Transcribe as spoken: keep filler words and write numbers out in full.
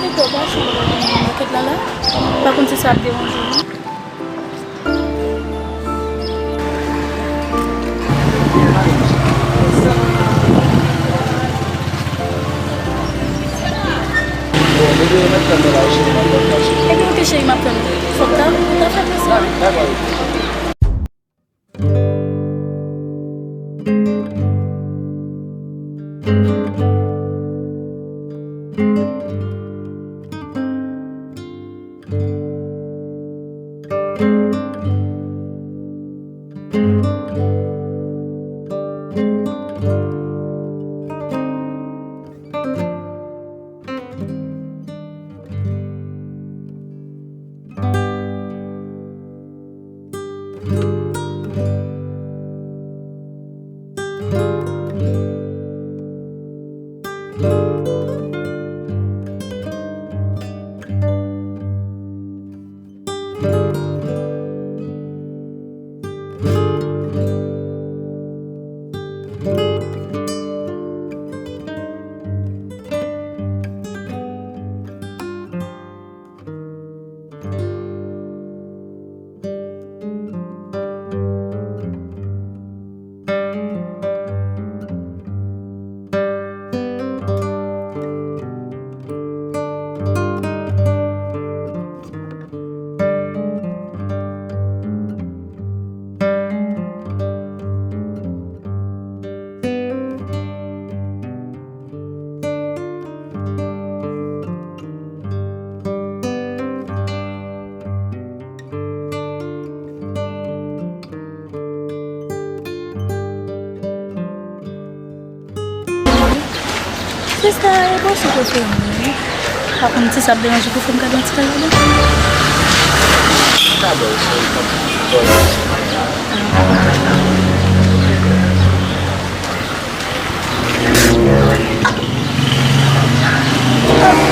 Pito w pa janm rele nan makèt la la. M pa konn si sa ap deranje w non. Bon, bebe, ou mèt tann mwen la wi, cheri, m ap tann ou la, cheri. Ebyen, oke, cheri, m ap tann ou. Fòk ta, ou ta fè prezan. Sista, e bwason prefere mwen wi. Pa konn si sa ap deranje pou fè m gade yon ti kal ladan. Sa bò, se yon kòp bò.